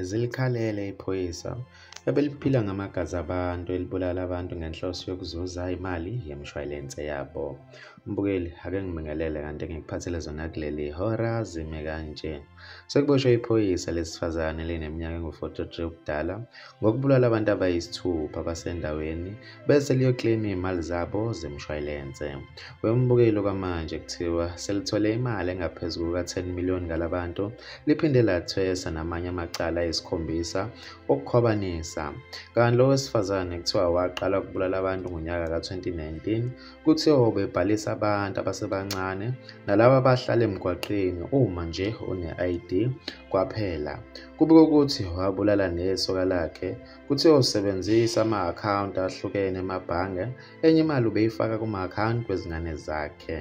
Zilikhalele iphoyisa ebeliphila ngamagazi abantu, elibulala abantu ngenhloso yokuzuza imali yemshwalense yabo. Mbukeli, ake ngibingelele kanti ngikuphathele zona kuleli hora zime kanje. Sekuboshwe iphoyisa lesifazane elineminyaka engu-43 ubudala ngokubulala abantu abayisithupha basendaweni bese liyokleyima iy'mali zabo zemshwalense. Wembukeli, okwamanje kuthiwa selithole imali engaphezu kuka-10 million ngalabantu, liphinde lathwesa namanye amacala ayisikhombisa okukhwabanisa. Kanti lo wesifazane kuthiwa waqala ukubulala abantu ngonyaka ka-2019. Kuthiwa ubebhalisa abantu abasebancane nalabo abahlala emgwaqeni uma nje une-ID kwaphela. Kubikwa ukuthi wabulala nesoka lakhe. Kuthiwa usebenzisa ama-akhawunti ahlukene emabhange, enye imali ubeyifaka kuma-akhawunti wezingane zakhe.